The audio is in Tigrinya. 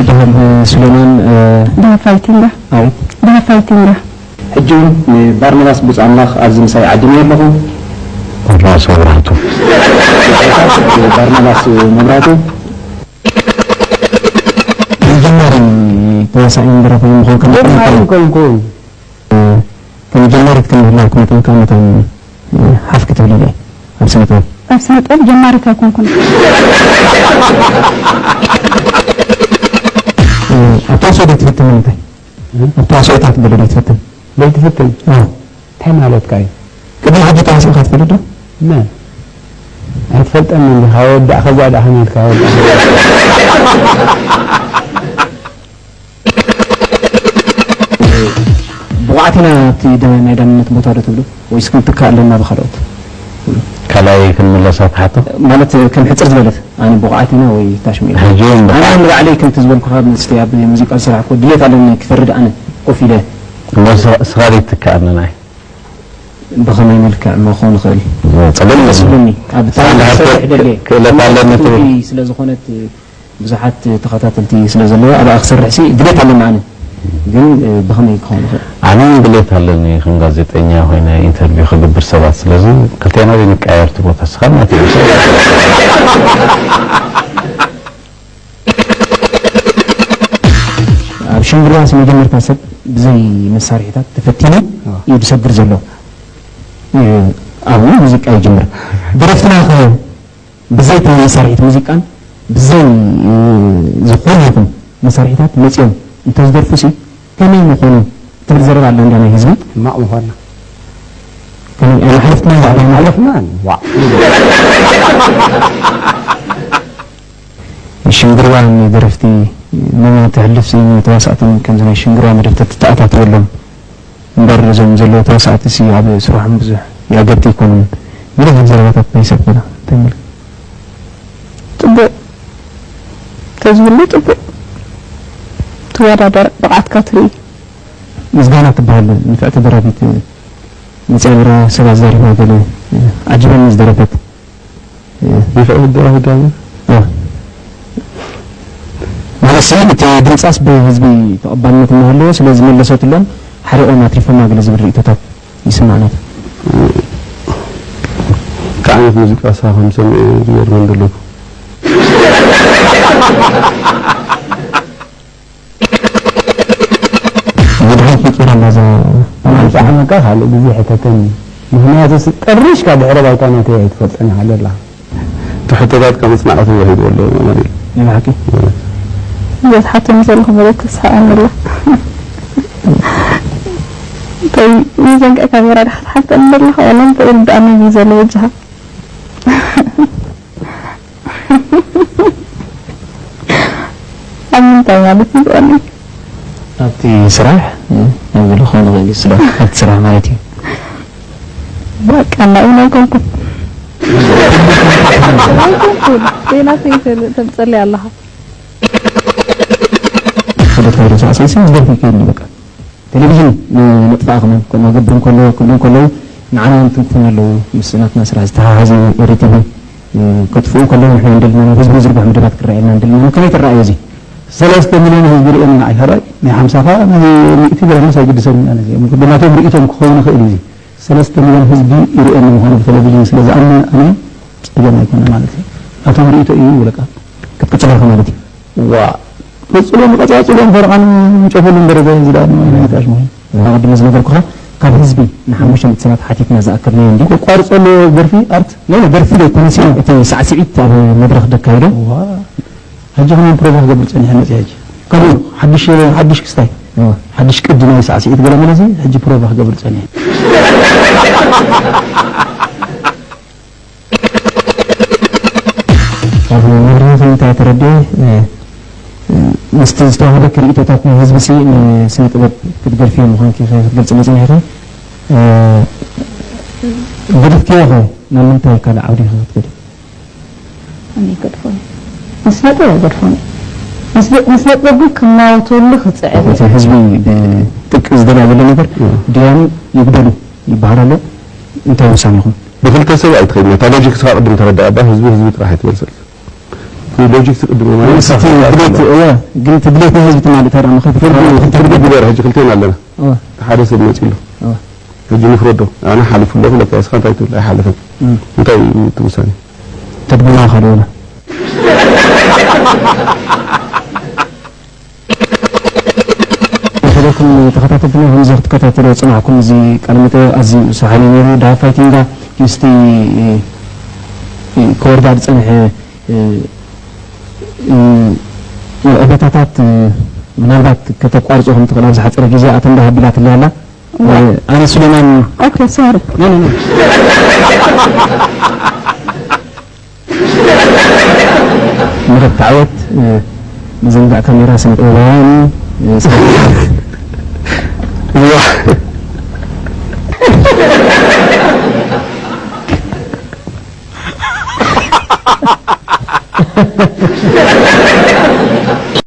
በሃል ሱሌማን። ደሃ ፋይቲንጋ። ኣቤት። ደሃ ፋይቲንጋ። ሕጂ እውን ንባርናባስ ብፁዕ ኣምላኽ ኣብዚ ምሳይ ዓዲመዮ ኣለኹ። ባርናባስ መብራህቱ። ባርናባስ መብራቱ። ጀማሪ ተዋሳኢ ደራፋይ ምዃን ከም ጀማሪ ኮንኩን። ከም ጀማሪት ከም ምህላው ክመጠን ካብ መጠን ሓፍ ክትብል ኢለ ኣብ ስነ ጥበብ። ኣብ ስነ ጥበብ ጀማሪት ኣይኮንኩን። ኣብ ተዋስኦ ዶ ትፍትን ንምንታይ? ኣብ ተዋስኦታት ገለ ዶ ትፍትን? ዘይትፍትን? ኣዎ። እንታይ ማለትካ እዩ? ቅድሚ ሕጂ ተዋሲእካ ትፈልጥ ዶ? መን? ኣይትፈልጠኒ እንዲኻ ወዳእኻ እዛ ደኣ ከመይ ኢልካ ወዳእኻ? ብቑዓት ኢና ኣብቲ ዳ- ናይ ዳንነት ቦታ ዶ ትብሉ ወይስ ክንትካእ ኣለና ብኻልኦት? ካልኣይ ክንምለሳ ትሓቶ? ማለት ከም ሕጽር ዝበለት ኣነ ብቑዓት ኢና ወይ ታሽሙ ኢና? ሕጂ እውን ኣነ ብቑዓት። ንባዕለይ ከምቲ ዝበልኩኻ ምስቲ ኣብ ሙዚቃ ዝሰራሕኩ ድሌት ኣለኒ ክፈርድ ኣነ ኮፍ ኢለ። እሞ ስኻ ዘይትትካኣኒ ናይ ብኸመይ መልክዕ እሞ ክኸውን ይኽእል? ጸገም ደስ የብሉን። ይብለኒ። ኣብ ሳንዳ ታሪኽ ሃብተ ክሰርሕ ደልየ ክእለት ኣለኒ ትብል። ስለ ዝኾነት ብዙሓት ተኸታተልቲ ስለ ዘለዋ ኣብኣ ክሰርሕ ሲ ድሌት ኣለኒ ኣነ። ግን ብኸመይ ክኸውን ይኽእል? ኣነ እውን ድሌት ኣለኒ ከም ጋዜጠኛ ኮይነ ኢንተርቪው ክግብር ሰባት። ስለዚ ክልቴና ዘይንቀያየር እቲ ቦታ ስኻ ናተይ። ኣብ ሽንግርዋስ መጀመርታ ሰብ ብዘይ መሳርሒታት ተፈቲኑ እዩ ዝሰግር ዘሎ። ኣብኡ ሙዚቃ ይጅምር። ደረፍትና ኸ ብዘይ መሳርሒት ሙዚቃን ብዘይ ዝኾነ ይኹን መሳርሒታት መፂኦም እንተዝደርፉ ሲ ከመይ ምኾኑ ትብል ዘረባ ኣላ እንዳ ናይ ህዝቢ። ሕማቕ ምዃንና ከመይ ኣመሓልፍትና ሓለፍናን ዋዕ ሽንግርዋን ደረፍቲ መን ተሕልፍ ሲ ተዋሳእትን ከምዚ ናይ ሽንግርዋ መደብ ተተኣታተወሎም እምበር እዞም ዘለዉ ተዋሳእቲ ሲ ኣብ ስራሖም ብዙሕ የኣገድቲ ኣይኮኑን። ብዙሕ ዘረባታት ናይ ሰብ ገለ እንታይ መልክ ጽቡቕ ተዝህሉ ጽቡቕ ትወዳደር ብቕዓትካ ትርኢ። ምስጋና ትበሃል ንፍዕቲ ደራፊት መፅያ ነይራ፣ ሰብ ኣዛሪባ ገለ ዓጂበኒ ዝደረፈት። ንፍዕቲ ደራፊት ዳኛ? ማለት ሲ እቲ ድምፃስ ብህዝቢ ተቐባልነት እናሃለዎ ስለ ዝመለሰትሎም ሓሪቖም ኣትሪፎማ ገለ ዝብል ርእይቶታት ይስማዕ ነይሩ። እንታይ ዓይነት ሙዚቃ ሳ ከም ሰምዐ ዝገርመኒ ዘሎ። መድሓኒት ፈጢራ ኣላ እዛ ዝዓመካ ካልእ ግዜ ሕተተኒ። ምኽንያቱ ስ- ጠሪሽካ ድሕረ ባይታ ናተይ ኣይትፈልጦን ኢኻ ዘለኻ። እቲ ሕቶታትካ መጽናዕቲ ወሂቡ ኣሎ ኣማኑኤል። ናይ ብሓቂ እዛ ትሓተኒ ዘለኹ መደብ ተስሓቐኒ ኣላ። እንታይ ሚዛንካ ካሜራ ዲኻ ትሓተኒ ዘለኻ ዋላ እንታይ ይርድኣኒ እዩ ዘሎ በጃኻ? ኣብ ምንታይ ማለት እዩ ዝቐኒ? ኣብቲ ስራሕ ኣብዚ ዝኾነ ይኽእል እዩ ስለ ኣብቲ ስራሕ ማለት እዩ። በቃ ናብኡ ኣይኮንኩን። ኣይኮንኩን። ሌላ ተምጸለይ ኣለኻ። ሓደ ተወደ ሳዕሳይ ስም ዝደርፍ ይከይድ በቃ። ቴሌቪዥን ንጥፋእ ክመን ከምኡ ገብር እንከሎ ክብሉ እንከለዉ ንዓና እውን ትንክፉና ኣለዉ። ምስ ናትና ስራሕ ዝተሓሓዝ እዩ። ኤሪ ቲቪ ከጥፍኡ እንከለዉ ንሕና እንደልናን ህዝቢ ዝርግሑ መደባት ክረኣየልና እንደልናን ከመይ ትረኣዮ እዚ? ሰለስተ ሚልዮን ህዝቢ ርእየኒ ንዓይ ሕራይ ናይ ሓምሳ ኸዓ ናይ ሚእቲ ገለ ምስ ኣይግድሰኒ ኣነ እዚኦም ብናቶም ርእይቶም ክኸውን ይኽእል እዩ እዚ ሰለስተ ሚልዮን ህዝቢ ይርእየኒ ምዃኑ ብቴሌቪዥን ስለ ዝኣምን ኣነ ጸገም ኣይኮነ ማለት እዩ ናቶም ርእይቶ እዩ ይብለካ ክትቅጽል ኢኻ ማለት እዩ። ዋ ቀጽሎም ቀጻጽሎም ፈርቓን ምጨፈሉ ደረጃ እዚ ደኣ ናይ ታሽ ምዃኑ ኣቐድመ ዝነገርኩኻ ካብ ህዝቢ ንሓሙሽተ ሚእቲ ሰባት ሓቲትና ዝኣከብናዮ እንዲ ከቋርጾ ኣለዎ ደርፊ ኣርት ናይ ደርፊ ዶ ኣይኮነስ እቲ ሳዕስዒት ኣብ መድረኽ ደካይዶ ዋ ሕጂ ከማን ፕሮቫ ክገብር ጸኒሐ መጽእ ሕጂ ከምኡ ሓድሽ ሓድሽ ክስታይ ሓድሽ ቅዲ ናይ ሳዕስዒት ገለ መለሲ ሕጂ ፕሮቫ ክገብር ጸኒሐ ካብ መብርሂ እንታይ ተረድኤ ምስቲ ዝተዋህበኪ ርእይቶታት ናይ ህዝቢ ሲ ንስነ ጥበብ ክትገድፍዮ ምዃንኪ ክትገልጽ መጽኒሕኺ ገዲፍክዮ ኸ ናብ ምንታይ ካልእ ዓውዲ ኢኺ ክትከዲ? ኣነ ይገድፎ እየ። ንስነ ጥበብ ኣይገድፎን እየ። ንስነ ጥበብ ግን ክናወተሉ ክጽዕር እየ። እቲ ህዝቢ ብጥቂ ዝደልያ ዘሎ ነገር ድያኑ ይጉደሉ ይበሃል ኣሎ። እንታይ ውሳኔኹም? ብክልተ ሰብ ኣይትኸይድን እታ ሎጂክ ስኻ ቅድም ተረዳእ እባ ህዝቢ ህዝቢ ጥራሕ ኣይትበል ሰልፍ ሎጂክስ ቅድም ማለት ምስቲ ድሌት፣ እወ፣ ግን እቲ ድሌት ናይ ህዝቢ ትማሊ ተራ ንኸይትፈርዱ ፍርዲ፣ ፍርዲ ግበር። ሕጂ ክልቴና ኣለና። እወ። እቲ ሓደ ሰብ መጺኡ ኣሎ። እወ። ሕጂ ንፍረዶ። ኣነ ሓሊፉ ኣለኹ፣ ለካ እስኻ እንታይ ትብል? ኣይሓለፈን። እም። እንታይ እዩ እቲ ውሳኔ? ተድግሞ ኢኻ ዶ ወላ? ዝኸበርኩም ተኸታተልትና፣ ከምዚ ክትከታተሉ ዝጸናሕኩም፣ እዚ ቃለ መጠይቕ ኣዝዩ ሰሓቢ ነይሩ። ዳዊት ፋይቲንጋ ምስቲ፣ እ፣ እ፣ ክወርዳ ዝጸንሐ፣ እ፣ እ፣ ዕቤታታት፣ እ፣ ምናልባት ከተቋርጾ ከም ትኽእል ኣብ ዝሓጸረ ግዜ ኣተንዳ ሃቢላትለይ ኣላ። ዋ። እ፣ ኣነ ሱሌማን ኦኬ፣ ሶሪ። ኖ፣ ኖ፣ ኖ። ምረት ዓወት፣ እ፣ ምዝንጋዕ ካሜራ ስነ ጥበባውያን፣ እ፣ ስነ እዋ።